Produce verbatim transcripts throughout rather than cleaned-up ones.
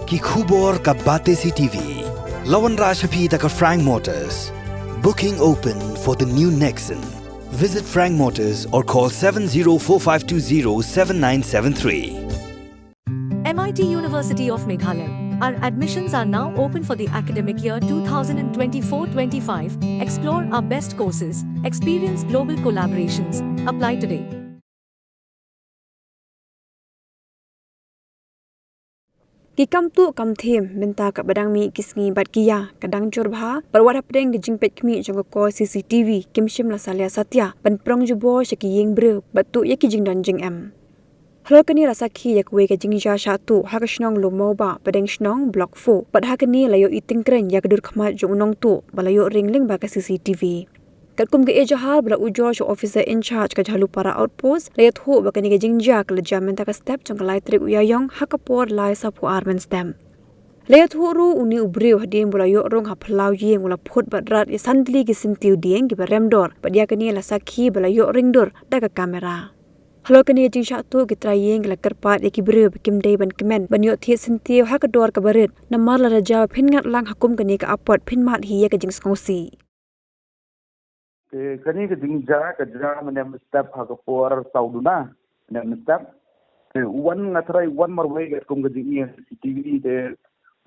Ki khubor ka Batesi T V. La wanrah sha phi da ka Frank Motors. Booking open for the new Nexon. Visit Frank Motors or call seven zero four five two zero seven nine seven three. M I T University of Meghalaya. Our admissions are now open for the academic year twenty twenty-four twenty-five. Explore our best courses, experience global collaborations. Apply today. Ki kam tuh kam thiem mynta kaba dang mih ki sngi bad ki ïa ka dang jur bha, bad wat hapdeng ka jingpeit khmih jong ka kor C C T V kim shym la salia satia ban prong jubor sha ki ïing briew bad tuh ïa ki jingdon jingem. Halor kane la sakhi ïa kawei ka jingjia shah tuh ha ka shnong Lumawbah, Pdeng Shnong, Block four, bad ha kane la ïoh i tyngkreiñ ïa ka dur khmat jong u nongtuh ba la ïoh ring lyngba ka C C T V. Katkum ka ejahar ba la ujor sha officer in charge ka Jhalupara Outpost, la ïathuh ba kane ka jingjia ka la jia mynta ka step jong ka lai tarik u Ïaïong ha ka por lai sawphew ar mynstep. La ïathuh ruh une u briew hadien ba la ïoh rung ha phyllaw ïing u la phut bad rat ïa san tylli ki syntiew dieng kiba rem dor, bad ïa kane la sakhi ba la ïoh ring dur da ka kamera. Halor kane ka jingshah tuh, ki trai ïing ki la kyrpad ïa ki briew ba kim dei ban kmen ban ïoh thied syntiew ha ka dor kaba rit, namar lada jia ba phin ngat lang ha kum kane ka apot phin mad hi ïa ka jingsngewsih. Te kane ka jingjia ka jia mynne mynstep ha ka por saw duna mynne mynstep. Te u wan, nga tharai u wan marwei katkum ka jingïohi C C T V, te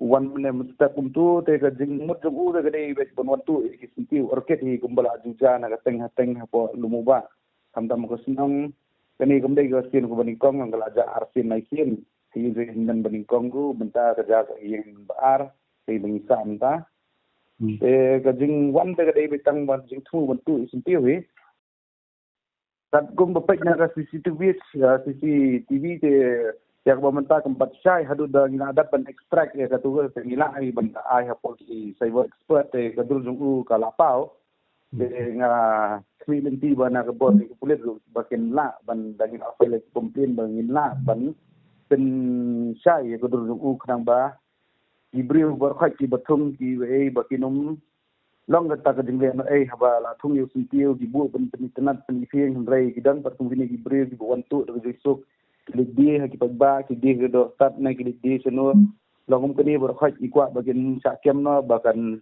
u wan mynne mynstep kumto, te ka jingmut jong u te ka dei beit ban wan tuh ïa ki syntiew orchid hi kumba la ju jia na ka teng ha teng hapoh Lumawbah. Khamtam ka shnong, kane kam dei ka sien kaba nyngkong, ka la jia ar sien lai sien. Hi te hynmen ba nyngkong ruh, mynta ka jia ka ïing ba ar, hi ba ngi sah mynta. Hmm. Te ka jingwan te ka dei beit tang ban jingthmu ban tuh ïa ki syntiew hi. Katkum ba peit na ka C C T V, uh, C C T V te ïa kaba mynta kam pat shai haduh da ngi la dep ban extract ïa katu ka, te ngi la ai ban ai hapoh ki cyber expert, te ka dur jong u ka la paw. Te nga khmih lynti ba na ka bor ki pulit ruh ba kin lah ban, da ngin apply complaint ba ngin lah ban pynshai ïa ka dur jong u khnang ba ki briew baroh khoit kiba thung kiba ei ba kin ym long kata ka jingleh noh ei haba la thung ïa u syntiew, ki buh ban pynitynnad pyniphriang, hynrei ki don pat kum kine ki briew kiba wan tuh da ka jingsuk, ki leit die ha ki paidbah, ki die ha ka dor tad ne ki leit die shano. Long kum kine baroh khoit ngi kwah ba kin shah kem noh ba kan,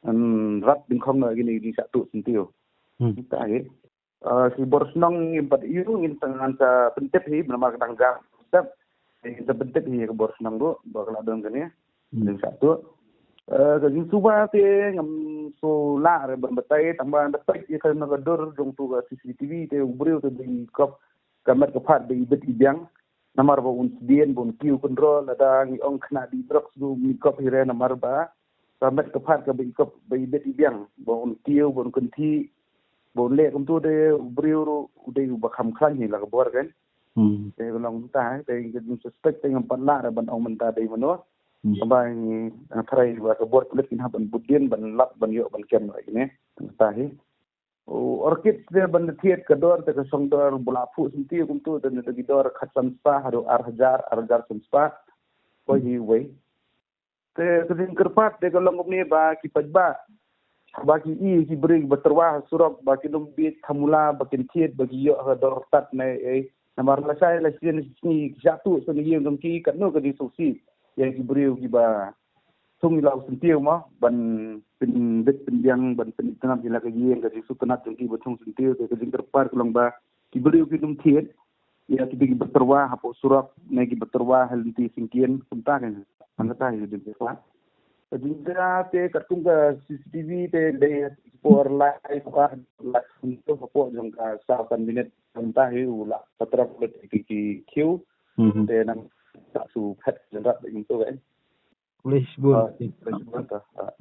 em, rat dyngkhong noh ïa kine ki jingshah tuh syntiew. Hmm. Kata hi. Ah, ki bor shnong ngim pat ïoh, ngin tang ngan sa pyntip hi, namar ka dang jam step. Ngin sa pyntip hi ka bor shnong ruh ba ka la don kane. Hmm. Dang sa tuh. Eh, ka jingsuba te ngam shu lah re ban batai, tang ba da peit ïa kane ka dur jong tu ka C C T V te u briew te ba i kop ka met ka phad ba i bit i biang. Namar ba un sdien ba un kiew kynroh, lada ngi ong khynnah die drugs ruh ngi kop hi re, namar ba ka met ka phad kaba i kop ba i bit i biang, ba un kiew, ba un kynthih, ba un leh kumtu, te u briew ruh u dei uba kham khlaiñ hi la ka bor kan. Hmm. Te ka long kumta, te ka jingsuspect te ngam pat lah re ban ong mynta dei mano. Hmm. Ba ngi, ah, tharai ba ka bor pulit kin hap ban bud dien ban lap ban ïoh ban kem re kine. Kumta hi. U orchid te ban da thied ka dor te ka song dor ba la phuh syntiew kumtu, te ne te ki dor khatsan spah haduh ar hajar, ar hajar san spah. Poi hi uwei. Te ka jingkyrpad te ka long kumne ba ki paidbah, ba ki i ki briew ba tyrwa ha surok, ba kin ym bieit thamula, ba kin thied, ba ki ïoh ha dor tad ne ei. Namar lashai lashisien sngi ki shah tuh sa na ïing jong ki, katno ka jingsngewsih ïa ki briew kiba thung ïa la u syntiew mo, ban pynbit pynbiang, ban pynitynnad ïa la ka ïing, ka jingsngewtynnad jong ki ba thung syntiew. Te ka jingkyrpad ka long ba ki briew kin ym thied ïa ki, kiba tyrwa hapoh surok ne kiba tyrwa ha lynti syngkien, kumta ka, kumta hi ka jingkyrpad. Ka jingkyrpad te katkum ka C C T V te dei por lai, por lai hapoh jong ka saw san minit, kumta hi u la patrol ki, ki kiew. Mhm. Te nang sa shu phet jingrat kumtu kan. Police bun. Ah, police bun ta. Ah.